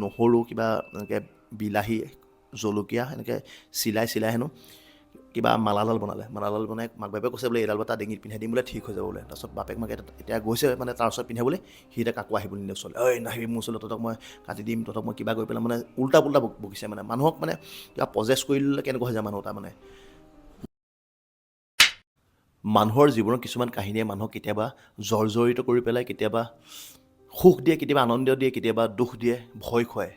নহৰু কিবা এনেকৈ বিলাহী জলকীয়া এনেকৈ চিলাই চিলাই হেনো কিবা মালাডাল বনালে। মালাডাল বনাই মাক বাপেকে কৈছে বোলে এইডাল তাৰ ডিঙিত পিন্ধাই দিম বোলে, ঠিক হৈ যাব বোলে। তাৰপিছত বাপেক মাকে এতিয়া গৈছে মানে তাৰ ওচৰত পিন্ধাবলৈ, সি এতিয়া কাকো আহিব নিদিয়ে ওচৰলৈ। ঐ নাহিবি মোৰ ওচৰলৈ, তহঁতক মই কাটি দিম, তহঁতক মই কিবা কৰি পেলাই, মানে উল্টা পুল্টা বকিছে। মানে মানুহক মানে কিবা পজেছ কৰি ল'লে কেনেকুৱা হৈ যায় মানুহ এটা। মানে মানুহৰ জীৱনৰ কিছুমান কাহিনীয়ে মানুহক কেতিয়াবা জৰ্জৰিত কৰি পেলাই, কেতিয়াবা সুখ দিয়ে, কেতিয়াবা আনন্দ দিয়ে, কেতিয়াবা দুখ দিয়ে, ভয় খুৱায়।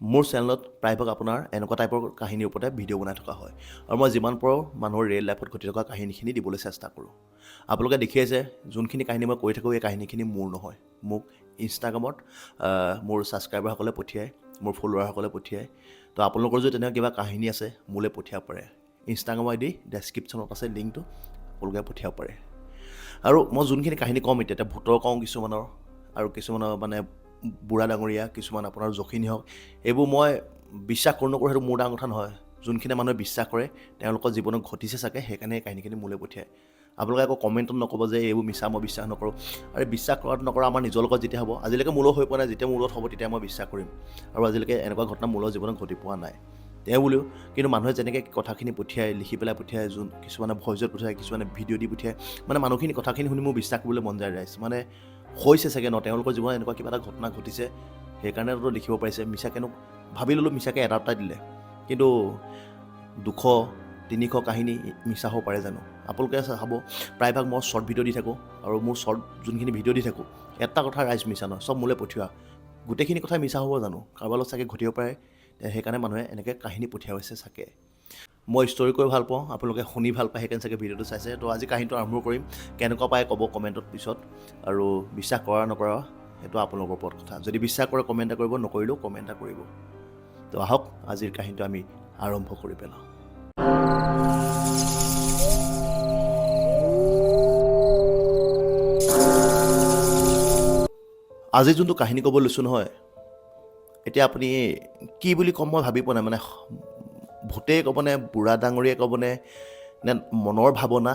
মোৰ চেনেলত প্ৰায়ভাগ আপোনাৰ এনেকুৱা টাইপৰ কাহিনীৰ ওপৰতে ভিডিঅ' বনাই থকা হয় আৰু মই যিমান পাৰোঁ মানুহৰ ৰিয়েল লাইফত ঘটি থকা কাহিনীখিনি দিবলৈ চেষ্টা কৰোঁ। আপোনালোকে দেখি আছে যোনখিনি কাহিনী মই কৈ থাকোঁ, এই কাহিনীখিনি মোৰ নহয়। মোক ইনষ্টাগ্ৰামত মোৰ ছাবস্ক্ৰাইবাৰসকলে পঠিয়ায়, মোৰ ফলোৱাৰসকলে পঠিয়ায়। তো আপোনালোকৰ যদি তেনেকুৱা কিবা কাহিনী আছে, মোলৈ পঠিয়াব পাৰে। ইনষ্টাগ্ৰামৰ আই ডি ডেছক্ৰিপশ্যনত আছে লিংকটো, আপোনালোকে পঠিয়াব পাৰে। আৰু মই যোনখিনি কাহিনী ক'ম এতিয়া, এতিয়া ভূতৰ কওঁ কিছুমানৰ, আৰু কিছুমানৰ মানে বুঢ়া ডাঙৰীয়া, কিছুমান আপোনাৰ যখিনী হওক, এইবোৰ মই বিশ্বাস কৰোঁ নকৰোঁ সেইটো মোৰ ডাঙৰ কথা নহয়। যোনখিনি মানুহে বিশ্বাস কৰে তেওঁলোকৰ জীৱনত ঘটিছে চাগে, সেইকাৰণে এই কাহিনীখিনি মোলৈ পঠিয়ায়। আপোনালোকে আকৌ কমেণ্টত নক'ব যে এইবোৰ মিছা, মই বিশ্বাস নকৰোঁ। আৰু বিশ্বাস কৰাটো নকৰা আমাৰ নিজৰ লগত যেতিয়া হ'ব, আজিলৈকে মোৰ লগত হৈ পোৱা নাই, যেতিয়া মোৰ লগত হ'ব তেতিয়া মই বিশ্বাস কৰিম। আৰু আজিলৈকে এনেকুৱা ঘটনা মোৰ লগত জীৱনত ঘটি পোৱা নাই তেওঁ বুলিও। কিন্তু মানুহে যেনেকৈ কথাখিনি পঠিয়ায়, লিখি পেলাই পঠিয়ায়, যোন কিছুমানে ভইচত পঠিয়ায়, কিছুমানে ভিডিঅ' দি পঠিয়ায়, মানে মানুহখিনি কথাখিনি শুনি মোৰ বিশ্বাস কৰিবলৈ মন যায় ৰাইজ। মানে হৈছে চাগে ন তেওঁলোকৰ জীৱনত এনেকুৱা কিবা এটা ঘটনা ঘটিছে, সেইকাৰণেতো লিখিব পাৰিছে। মিছাকেনো ভাবি ল'লোঁ, মিছাকৈ এটা দুটা দিলে, কিন্তু 200-300 কাহিনী মিছা হ'ব পাৰে জানো? আপোনালোকে চাব, প্ৰায়ভাগ মই শ্বৰ্ট ভিডিঅ' দি থাকোঁ আৰু মোৰ শ্বৰ্ট যোনখিনি ভিডিঅ' দি থাকোঁ, এটা কথা ৰাইজ মিছা নহয়, চব মোলৈ পঠিওৱা গোটেইখিনি কথা মিছা হ'ব জানো? কাৰোবাৰ লগত চাগে ঘটিব পাৰে, সেইকাৰণে মানুহে এনেকৈ কাহিনী পঠিয়াইছে চাগে। মই ষ্টৰি কৈ ভাল পাওঁ, আপোনালোকে শুনি ভাল পায়, সেইকাৰণে চাগে ভিডিঅ'টো চাইছে। তো আজি কাহিনীটো আৰম্ভ কৰিম, কেনেকুৱা পায় ক'ব কমেণ্টত পিছত। আৰু বিশ্বাস কৰা নকৰা সেইটো আপোনালোকৰ ওপৰত কথা। যদি বিশ্বাস কৰে কমেণ্ট এটা কৰিব, নকৰিলেও কমেণ্ট এটা কৰিব। তো আহক আজিৰ কাহিনীটো আমি আৰম্ভ কৰি পেলাওঁ। আজি যোনটো কাহিনী ক'ব লৈছোঁ নহয়, এতিয়া আপুনি কি বুলি ক'ম মই ভাবি পোৱা নাই। মানে ভূতেই ক'বনে, বুঢ়া ডাঙৰীয়ে ক'বনে, নে মনৰ ভাৱনা,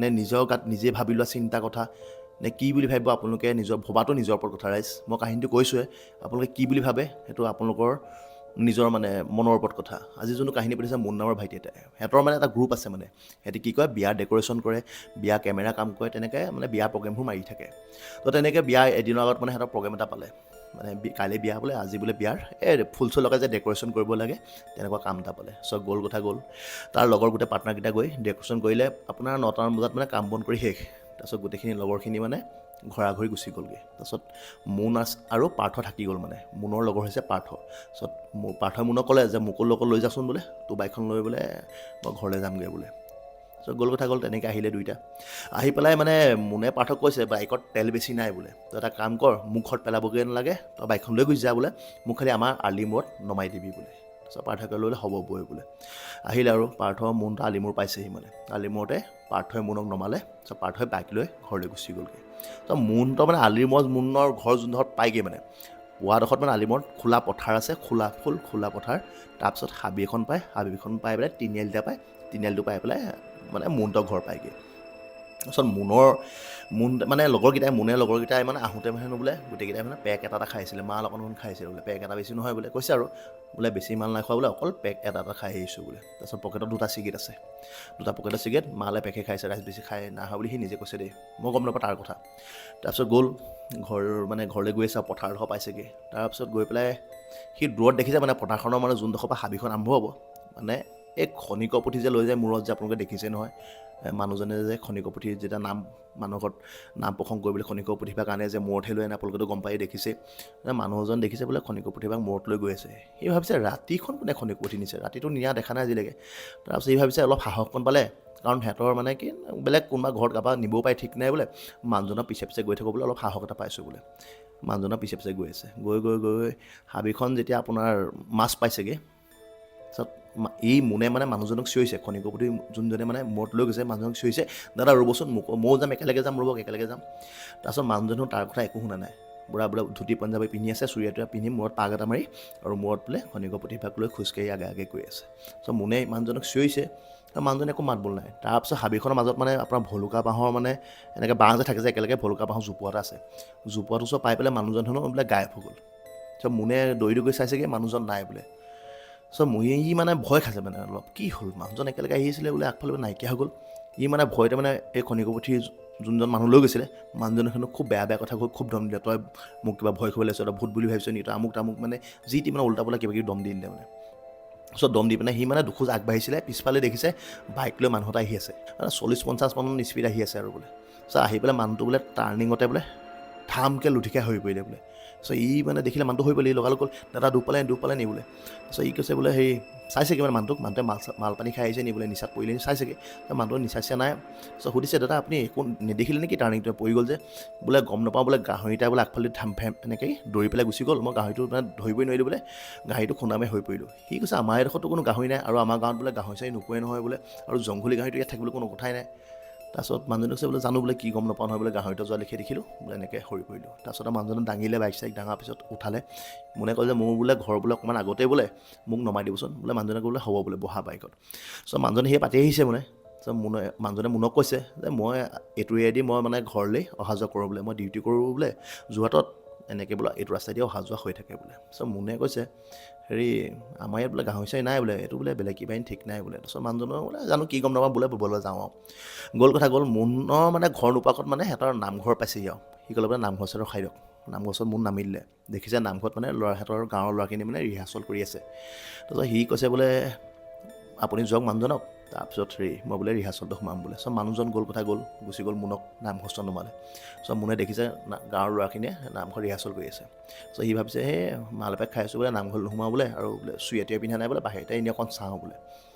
নে নিজৰ গাত নিজে ভাবি লোৱা চিন্তা কথা, নে কি বুলি ভাবিব আপোনালোকে, নিজৰ ভবাটো নিজৰ ওপৰত কথা ৰাইজ। মই কাহিনীটো কৈছোঁৱে, আপোনালোকে কি বুলি ভাবে সেইটো আপোনালোকৰ নিজৰ মানে মনৰ ওপৰত কথা। আজি যোনটো কাহিনী পাতিছে মোৰ নামৰ ভাইটি এটাই, সিহঁতৰ মানে এটা গ্ৰুপ আছে। মানে সিহঁতি কি কয়, বিয়াৰ ডেক'ৰেশ্যন কৰে, বিয়া কেমেৰা কাম কৰে, তেনেকৈ মানে বিয়া প্ৰগ্ৰেমবোৰ মাৰি থাকে। তো তেনেকৈ বিয়া এদিনৰ আগত মানে সিহঁতৰ প্ৰগ্ৰেম এটা পালে, মানে কাইলৈ বিয়া বোলে, আজি বোলে বিয়াৰ এই ফুল চুল লগাই যে ডেক'ৰেশ্যন কৰিব লাগে, তেনেকুৱা কাম এটা পালে। চব গ'ল কথা গ'ল, তাৰ লগৰ গোটেই পাৰ্টনাৰকেইটা গৈ ডেক'ৰেশ্যন কৰিলে। আপোনাৰ 9টামান বজাত মানে কাম বন কৰি শেষ। তাৰপিছত গোটেইখিনি লগৰখিনি মানে ঘৰা ঘৰি গুচি গ'লগৈ। তাৰপিছত মুন আৰু পাৰ্থ থাকি গ'ল। মানে মুনৰ লগৰ হৈছে পাৰ্থ। তাৰপিছত পাৰ্থই মুনক ক'লে যে মোকো লগত লৈ যাচোন বোলে, তোৰ বাইকখন লৈ বোলে মই ঘৰলৈ যামগৈ বোলে। তাৰপিছত গ'ল কথা গ'ল, তেনেকৈ আহিলে দুইটা। আহি পেলাই মানে মুনে পাৰ্থক কৈছে বাইকত তেল বেছি নাই বোলে, তই এটা কাম কৰ, মোক ঘৰত পেলাবগৈ নালাগে, তই বাইকখন লৈ গুচি যা বোলে, মোক খালি আমাৰ আলিমূৰত নমাই দিবি বোলে। তাৰপিছত পাৰ্থই ক'লে বোলে হ'ব বৈ বোলে। আহিলে আৰু পাৰ্থ মুনটো আলিমূৰ পাইছেহি। মানে আলিমূৰতে পাৰ্থই মুনক নমালে। তাৰপিছত পাৰ্থই বাইক লৈ ঘৰলৈ গুচি গ'লগৈ। তাৰপিছত মুনটো মানে আলিমূৰত মুনৰ ঘৰ যোনডোখৰত পায়গৈ, মানে পোৱাডোখৰত মানে আলিমূৰত খোলা পথাৰ আছে, খোলা ফুল খোলা পথাৰ। তাৰপিছত হাবি এখন পায়, হাবিখন পাই পেলাই তিনিআলি এটা পায়, তিনিআলিটো পাই পেলাই মানে মুনহঁতৰ ঘৰ পায়গৈ। তাৰপিছত মুন মানে লগৰকেইটাই, মুনে লগৰকেইটাই মানে আহোঁতে মানে বোলে গোটেইকেইটাই মানে পেক এটা এটা খাইছিলে, মাল অকণমান খাইছিলে বোলে, পেক এটা বেছি নহয় বোলে, কৈছে আৰু বোলে বেছি মাল নাই খোৱা বোলে, অকল পেক এটা এটা খাই আহিছোঁ বোলে। তাৰপিছত পকেটত দুটা চিগাৰেট আছে, দুটা পকেটত চিগাৰেট, মালে পেকে খাইছে, ৰাইজ বেছি খাই নাই হোৱা বুলি সি নিজে কৈছে দেই, মই গম নাপাওঁ তাৰ কথা। তাৰপিছত গ'ল ঘৰ, মানে ঘৰলৈ গৈ আছে আৰু পথাৰডোখৰ পাইছেগৈ। তাৰপিছত গৈ পেলাই সি দূৰত দেখিছে মানে পথাৰখনৰ মানে যোনডোখৰ পৰা হাবিখন আৰম্ভ হ'ব, মানে এই খনিকৰ পুথি যে লৈ যায় মূৰত যে, আপোনালোকে দেখিছে নহয়, মানুহজনে যে খনিকৰ পুথি যেতিয়া নাম মানুহৰ ঘৰত নাম প্ৰসংগ কৰিবলৈ খনিকৰ পুথিভাগ আনে যে মূৰতহে লৈ আনে, আপোনালোকেতো গম পাই দেখিছে। মানে মানুহজন দেখিছে বোলে খনিকৰ পুথিভাগ মূৰত লৈ গৈ আছে। সি ভাবিছে ৰাতিখন কোনে খনিকৰ পুথি নিছে, ৰাতিটো নিয়া দেখা নাই আজিলৈকে। তাৰপিছত সি ভাবিছে অলপ সাহসকণ পালে, কাৰণ সিহঁতৰ মানে কি বেলেগ কোনোবা ঘৰত কাৰোবাৰ নিবও পাৰে ঠিক নাই বোলে, মানুহজনৰ পিছে পিছে গৈ থাকোঁ বোলে, অলপ সাহস এটা পাইছোঁ বোলে। মানুহজনৰ পিছে পিছে গৈ আছে, গৈ গৈ গৈ হাবিখন যেতিয়া আপোনাৰ মাছ পাইছেগৈ, তাৰপিছত এই মুনে মানে মানুহজনক চিঞৰিছে, খনিকৰ পুথি যোনজনে মানে মূৰত লৈ গৈছে মানুহজনক চিঞৰিছে, দাদা ৰ'বচোন, মোক ময়ো যাম, একেলগে যাম, ৰ'বক একেলগে যাম। তাৰপিছত মানুহজনেও তাৰ কথা একো শুনা নাই, বুঢ়া বুঢ়া ধুতি পাঞ্জাবী পিন্ধি আছে, চুৰিয়া তুৰিয়া পিন্ধি মূৰত পাগ এটা মাৰি আৰু মূৰত বোলে খনিকৰ পুথিভাগ লৈ খোজকাঢ়ি আগে আগে গৈ আছে। তাৰপিছত মুনে মানুহজনক চিঞৰিছে, মানুহজনে একো মাত বোল নাই। তাৰপিছত হাবিখনৰ মাজত মানে আপোনাৰ ভলুকা বাঁহৰ মানে এনেকৈ বাঁহ যে থাকে যে একেলগে, ভলুকা বাঁহৰ জোপোহা এটা আছে, জোপোহাটো ওচৰত পাই পেলাই মানুহজন হেনো বোলে গায়ব হৈ গ'ল। চ' মোনে দৌৰি দৌৰি গৈ চাইছেগৈ, মানুহজন নাই বোলে। চ' ই মানে ভয় খাইছে মানে অলপ, কি হ'ল, মানুহজন একেলগে আহি আছিলে বোলে, আগফালে বোলে নাইকিয়া হৈ গ'ল। ই মানে ভয়তে মানে এই খনিকৰপুথিৰ যোনজন মানুহ লৈ গৈছিলে, মানুহজনে হেনো খুব বেয়া বেয়া কথা কৈ খুব দম দিলে, তই মোক কিবা ভয় খুৱাবলৈ আহিছ, তই ভূত বুলি ভাবিছ নেকি, তই আমুক তামুক, মানে যি টি মানে উল্টা পুল্টা কিবা কিবি দম দি দিলে মানে। চ' দম দি পিনে সি মানে দুখোজ আগবাঢ়িছিলে, পিছফালে দেখিছে বাইক লৈ মানুহ এটা আহি আছে, মানে 40-50 মান স্পীড আহি আছে আৰু বোলে। চ' আহি পেলাই মানুহটো বোলে টাৰ্ণিঙতে বোলে ধামকৈ লুটিখাই হৈ পৰিলে বোলে। চ' ই মানে দেখিলে মানুহটো হৈ পৰিলে, ই লগালগ ক'ল, দাদা দুখ পালে, দুখ পালে নি বোলে। চ' ই কৈছে বোলে হেৰি চাইছেগৈ মানে মানুহটোক, মানুহটোৱে মাল পানী খাই আহিছে নি বোলে, নিচাত পৰিলে নি চাইছেগৈ। চ' মানুহটো নিচা চিচা নাই। চ' সুধিছে, দাদা আপুনি একো নেদেখিলে নেকি টাৰ্ণিংটোৱে পৰি গ'ল যে? বোলে গম নাপাওঁ বোলে, গাহৰি এটা বোলে আগফালে ধাম ফেম এনেকৈ দৌৰি পেলাই গুচি গ'ল, মই গাহৰিটো মানে ধৰিবই নোৱাৰিলোঁ বোলে, গাহৰিটো খুন্দা মাৰি হৈ পৰিলোঁ। সি কৈছে আমাৰ এইডোখৰতো কোনো গাহৰি নাই, আৰু আমাৰ গাঁৱত বোলে গাহৰি চাহৰি নোপোৱে নহয় বোলে, আৰু জংঘলী গাহৰিটো ইয়াত থাকিবলৈ কোনো কথাই নাই। তাৰপাছত মানুহজনে কৈছে বোলে জানো বোলে কি গম নাপাওঁ নহয় বোলে, গাহৰিটো যোৱা লিখি দেখিলোঁ বোলে, এনেকৈ সৰি পৰিলোঁ। তাৰপাছত আৰু মানুহজনে দাঙিলে বাইক চাইক, দাঙাৰ পিছত উঠালে। মোনে ক'লে যে মোৰ বোলে ঘৰ বোলে অকণমান আগতেই বোলে, মোক নমাই দিবচোন বোলে। মানুহজনে ক'লে হ'ব বোলে, বহা বাইকত। চ' মানুহজনে সেয়ে পাতি আহিছে মানে। চ' মোনে মানুহজনে মোনক কৈছে যে মই এইটো এৰিয়াদি মই মানে ঘৰলৈ অহা যোৱা কৰোঁ বোলে, মই ডিউটি কৰোঁ বোলে যোৰহাটত, এনেকৈ বোলে এইটো ৰাস্তাই দি অহা যোৱা হৈ থাকে বোলে। চ' মোনে কৈছে হেৰি আমাৰ ইয়াত বোলে গাহৰি চাহৰি নাই বোলে, এইটো বোলে বেলেগ কিবা ঠিক নাই বোলে। তাৰপিছত মানুহজনৰ বোলে জানো কি গম নাপাওঁ বোলে, ব'লে যাওঁ আৰু। গ'ল কথা গ'ল, মোনৰ মানে ঘৰ নোপোৱাকত মানে সিহঁতৰ নামঘৰ পাইছেহি আৰু। সি ক'লে বোলে নামঘৰ ওচৰত ৰখাই দিয়ক। নামঘৰ ওচৰত মোন নামি দিলে, দেখিছে নামঘৰত মানে ল'ৰাহঁতৰ গাঁৱৰ ল'ৰাখিনি মানে ৰিহাৰ্চল কৰি আছে। তাৰপিছত সি কৈছে বোলে আপুনি যাওক মানুহজনক, তাৰপিছত হেৰি মই বোলে ৰিহাৰ্চলটো সোমাম বোলে। চব মানুহজন গ'ল কথা গ'ল, গুচি গ'ল, মোনক নামঘৰ ওচৰত নমালে। চব মোনে দেখিছে গাঁৱৰ ল'ৰাখিনিয়ে নামঘৰ ৰিহাৰ্চল কৰি আছে। চ' সি ভাবিছে সেই মাল এপেক খাই আছোঁ বোলে, নামঘৰ নোসোমাওঁ বোলে, আৰু বোলে চুৰিয়া তুৰিয়া পিন্ধা নাই বোলে, বাহিৰতে এনেই অকণ চাওঁ বোলে।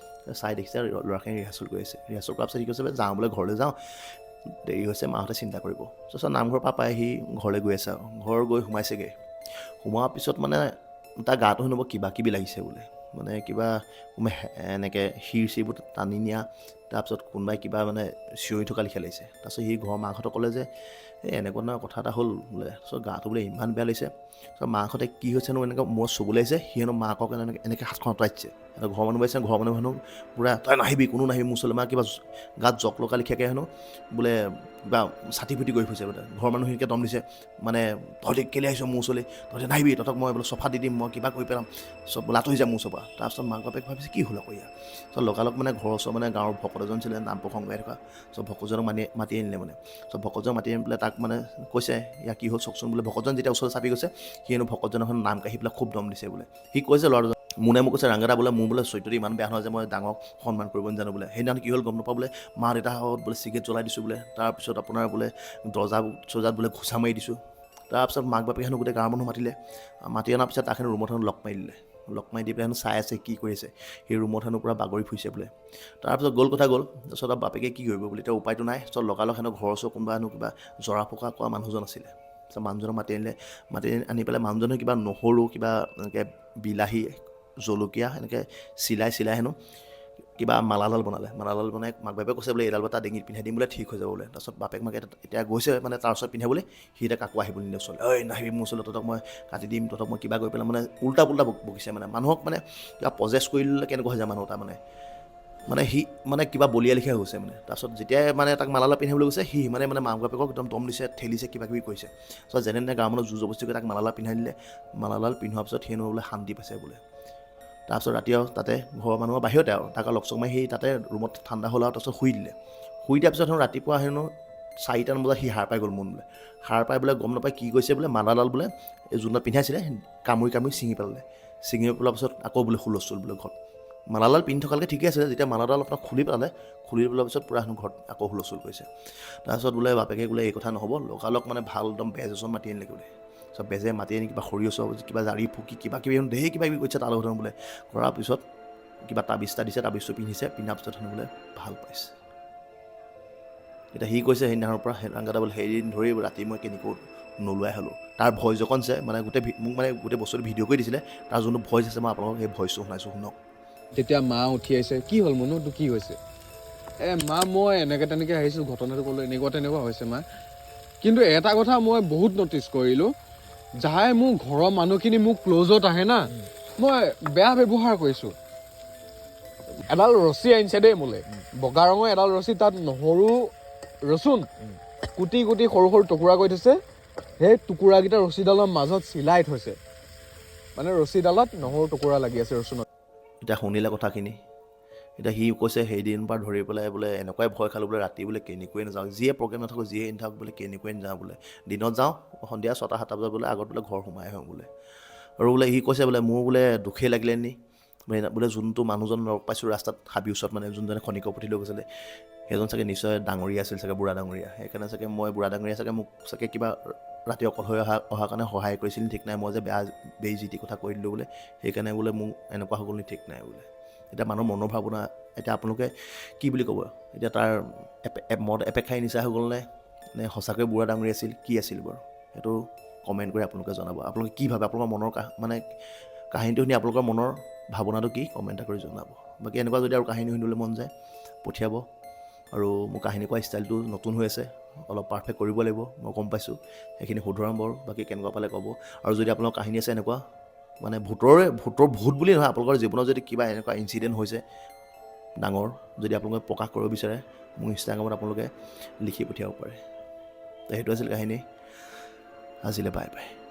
চাই দেখিছে ল'ৰাখিনি ৰিহাৰ্চল কৰি আছে। ৰিহাৰ্চল কৰাৰ পিছত সি কৈছে বোলে যাওঁ বোলে ঘৰলৈ যাওঁ, দেৰি হৈছে, মাহঁতে চিন্তা কৰিব। তাৰপিছত নামঘৰৰ পৰা পাই সি ঘৰলৈ গৈ আছে আৰু ঘৰ গৈ সোমাইছেগৈ। সোমোৱাৰ পিছত মানে তাৰ গাটো শুনিব কিবা কিবি লাগিছে বোলে, মানে কিবা এনেকৈ শিৰ চিৰবোৰ টানি নিয়া, তাৰপিছত কোনোবাই কিবা মানে চিঞৰি থকা লেখীয়া লাগিছে। তাৰপিছত সি ঘৰৰ মাকহঁতক ক'লে যে এই এনেকুৱা নহয় কথা এটা হ'ল বোলে, তাৰপিছত গাটো বোলে ইমান বেয়া লাগিছে। তাৰপিছত মাকহঁতে কি হৈছেনো এনেকৈ মূৰত চুবলৈ আহিছে, সি হেনো মাকক এনেকৈ এনেকৈ হাতখন আঁতৰাই দিছে। ঘৰৰ মানুহ পাইছে, ঘৰৰ মানুহ হেনো পূৰা তই নাহিবি, কোনো নাহিবি মোৰ ওচৰলৈ, মানে কিবা গাত জক লগা লেখীয়াকৈ হেনো বোলে কিবা চাটি ফুটি কৰি ফুৰিছে বোলে। ঘৰৰ মানুহখিনিকে দম দিছে মানে তহঁতি কেলৈ আহিছ মোৰ ওচৰলৈ, তহঁতি নাহিবি, তহঁতক মই বোলে চফা দি দিম, মই কিবা কৰি পেলাম, চব বোলে আঁতৰি যাম মোৰ ওচৰৰ পৰা। তাৰপিছত মাক বাপেক ভাবিছে কি হ'ল আকৌ ইয়াৰ। চব লগালগ মানে ঘৰৰ ওচৰৰ মানে গাঁৱৰ ভকত এজন আছিলে নাম প্ৰসংগ গাই থকা, চব ভকতজনক মাতি আনিলে মানে। চব ভকতজনক মাতি আনি পেলাই তাক মানে কৈছে ইয়াৰ কি হ'ল চাওকচোন বোলে। ভকতজন যেতিয়া ওচৰলৈ চাপি গৈছে, সি হেনো ভকতজনৰ নাম কাঢ়ি পেলাই খুব দম দিছে বোলে। সি কৈছে ল'ৰাজন মোনে মোক কৈছে ৰাংগাদা বোলে মোৰ বোলে চৰিত্ৰটো ইমান বেয়া নহয় যে মই ডাঙৰক সন্মান কৰিব নাজানো বোলে। সেইদিনাখন কি হ'ল গম নাপাওঁ বোলে, মা দেউতাহঁত বোলে চিগাৰেট জ্বলাই দিছোঁ বোলে, তাৰপিছত আপোনাৰ বোলে দৰ্জা চৰ্জাত বোলে ঘোচা মাৰি দিছোঁ। তাৰপিছত মাক বাপেকে হেনো গোটেই গাঁৱৰ মানুহ মাতিলে, মাতি অনাৰ পিছত তাক হেনো ৰুমত হেনো লক মাৰি দিলে। লক মাৰি দি পেলাই হেনো চাই আছে কি কৰি আছে, সেই ৰুমত হেনো পূৰা বাগৰি ফুৰিছে বোলে। তাৰপিছত গ'ল কথা গ'ল, তাৰপিছত আৰু বাপেকে কি কৰিব বোলে, এতিয়া উপায়টো নাই। তাৰপিছত লগালগ হেনো ঘৰৰ ওচৰৰ কোনোবা হেনো কিবা জৰা ফুকা কৰা মানুহজন আছিলে, তাৰপিছত মানুহজনক মাতি আনিলে। মাতি আনি পেলাই মানুহজনে কিবা নহৰু কিবা এনেকৈ বিলাহী জলকীয়া এনেকৈ চিলাই চিলাই হেনো কিবা মালাডাল বনালে। মালাডাল বনাই মাক বাপেকে কৈছে বোলে এইডাল তাৰ ডিঙিত পিন্ধাই দিম বোলে, ঠিক হৈ যাব বোলে। তাৰপিছত বাপেক মাকে এতিয়া গৈছে মানে তাৰ ওচৰত পিন্ধাবলৈ, সি এতিয়া কাকো আহিব নিদিয়ে ওচৰলৈ, ঐ নাহিবি মোৰ ওচৰলৈ, তহঁতক মই কাটি দিম, তহঁতক মই কিবা কৰি পেলাই, মানে উল্টা পুল্টা বকিছে মানে মানুহক, মানে কিবা পজেছ কৰি ল'লে কেনেকুৱা হৈ যায় মানুহ এটা মানে, মানে সি মানে কিবা বলিয়া লেখীয়া হৈছে মানে। তাৰপিছত যেতিয়াই মানে তাক মালাডাল পিন্ধাবলৈ গৈছে, সি সিমানে মানে মাক বাপেকক একদম দম দিছে, ঠেলিছে, কিবা কিবি কৰিছে। তাৰপিছত যেনে তেনে গাঁৱৰ মানুহ জোৰ জবৰদস্তি কৰি তাক মালাডাল পিন্ধাই দিলে। মালাডাল পিন্ধোৱাৰ পিছত সি হেনো বোলে শান্তি পাইছে বোলে। তাৰপিছত ৰাতি আৰু তাতে ঘৰৰ মানুহৰ বাহিৰতে আৰু তাক আৰু লগ চগ মাৰি সেই তাতে ৰুমত ঠাণ্ডা হ'ল আৰু তাৰপিছত শুই দিলে। শুই দিয়াৰ পিছত হেনো ৰাতিপুৱা হেনো 4টামান বজাত সি সাৰ পাই গ'ল মোন বোলে। সাৰ পাই বোলে গম নাপাই কি কৰিছে বোলে, মালাডাল বোলে এই যোনডাল পিন্ধাইছিলে কামুৰি কামুৰি ছিঙি পেলালে। ছিঙি পেলোৱাৰ পিছত আকৌ বোলে হুলস্থুল বোলে ঘৰত। মালাডাল পিন্ধি থকালৈকে ঠিকে আছিলে, যেতিয়া মালাডাল আপোনাক খুলি পেলালে, খুলি পেলোৱাৰ পিছত পূৰা হেনো ঘৰত আকৌ হুলস্থুল কৰিছে। তাৰপিছত বোলে বাপেকে বোলে এই কথা নহ'ব, লগালগ মানে ভাল একদম বেজ এজন মাতি আনিলে বোলে। চব বেজে মাতি আনি কিবা সৰিয়হ চব কিবা জাৰি ফুকি কিবা কিবি হেনো ঢেৰ কিবা কিবি কৰিছে তাৰ লগত বোলে। কৰাৰ পিছত কিবা তাবিজ এটা দিছে, তাবিজটো পিন্ধিছে, পিন্ধাৰ পিছত হেনো বোলে ভাল পাইছে। এতিয়া সি কৈছে সেইদিনাখনৰ পৰা ৰাংগাদা বোলে সেইদিন ধৰি ৰাতি মই কেনেকৈ নোলোৱাই হ'লোঁ। তাৰ ভইচ অকণ আছে মানে গোটেই মোক মানে গোটেই বস্তুটো ভিডিঅ' কৰি দিছিলে, তাৰ যোনটো ভইচ আছে মই আপোনালোকক সেই ভইচটো শুনাইছোঁ, শুনক। তেতিয়া মা উঠি আহিছে, কি হ'ল মনো তোৰ কি হৈছে? এ মা মই এনেকৈ তেনেকৈ আহিছোঁ, ঘটনাটো ক'লোঁ, এনেকুৱা তেনেকুৱা হৈছে মা। কিন্তু এটা কথা মই বহুত ন'টিছ কৰিলোঁ, যাই মোৰ ঘৰৰ মানুহখিনি মোক ক্ল'জত আহে না, মই বেয়া ব্যৱহাৰ কৰিছোঁ। এডাল ৰছী আনিছে দেই মোলৈ, বগা ৰঙৰ এডাল ৰছী, তাত নহৰু ৰচুন কুটি কুটি সৰু সৰু টুকুৰা কৰি থৈছে। সেই টুকুৰাকেইটা ৰছীডালৰ মাজত চিলাই থৈছে। মানে ৰছীডালত নহৰু টুকুৰা লাগি আছে ৰচুনত। এতিয়া শুনিলে কথাখিনি। এতিয়া সি কৈছে সেইদিন পৰা ধৰি পেলাই বোলে এনেকুৱাই ভয় খালোঁ বোলে, ৰাতি বোলে কেনেকৈয়ে নাযাওঁ, যিয়ে প্ৰগ্ৰেম নাথাকোঁ, যিয়ে নাথাকোঁ বোলে, কেনেকৈয়ে নাযাওঁ বোলে। দিনত যাওঁ, সন্ধিয়া 6টা 7টা বজাত বোলে আগত বোলে ঘৰ সোমাই আহোঁ বোলে। আৰু বোলে সি কৈছে বোলে মোৰ বোলে দুখেই লাগিলে নি বোলে, যোনটো মানুহজন লগ পাইছোঁ ৰাস্তাত হাবি ওচৰত, মানে যোনজনে খনিকৰ পুথি লৈ গৈছিলে, সেইজন চাগে নিশ্চয় ডাঙৰীয়া আছিল চাগে, বুঢ়া ডাঙৰীয়া। সেইকাৰণে চাগে মই বুঢ়া ডাঙৰীয়া চাগে মোক চাগে কিবা ৰাতি অকল হৈ অহাৰ কাৰণে সহায় কৰিছিল, ঠিক নাই। মই যে বেয়া বেই যি টি কথা কৈ দিলোঁ বোলে, সেইকাৰণে বোলে মোক এনেকুৱা হৈ গ'ল নি ঠিক নাই বোলে। এতিয়া মানুহৰ মনৰ ভাৱনা, এতিয়া আপোনালোকে কি বুলি ক'ব? এতিয়া তাৰ মদ এপেক খাই নিচা হৈ গ'ল নে, নে সঁচাকৈ বুঢ়া ডাঙৰীয়া আছিল, কি আছিল বাৰু, সেইটো কমেণ্ট কৰি আপোনালোকে জনাব। আপোনালোকে কি ভাবে, আপোনালোকৰ মনৰ মানে কাহিনীটো শুনি আপোনালোকৰ মনৰ ভাৱনাটো কি, কমেণ্ট এটা কৰি জনাব। বাকী এনেকুৱা যদি আৰু কাহিনী শুনিবলৈ মন যায় পঠিয়াব। আৰু মোৰ কাহিনী কোৱা ষ্টাইলটো নতুন হৈ আছে, অলপ পাৰফেক্ট কৰিব লাগিব, মই গম পাইছোঁ, সেইখিনি শুধৰাম বাৰু। বাকী কেনেকুৱা পালে ক'ব। আৰু যদি আপোনালোকৰ কাহিনী আছে এনেকুৱা, মানে ভূতৰে, ভূতৰ, ভূত বুলি নহয়, আপোনালোকৰ জীৱনত যদি কিবা এনেকুৱা ইনচিডেণ্ট হৈছে ডাঙৰ, যদি আপোনালোকে প্ৰকাশ কৰিব বিচাৰে, মোৰ ইনষ্টাগ্ৰামত আপোনালোকে লিখি পঠিয়াব পাৰে। তো সেইটো আছিল কাহিনী আজিলৈ, বাই বাই।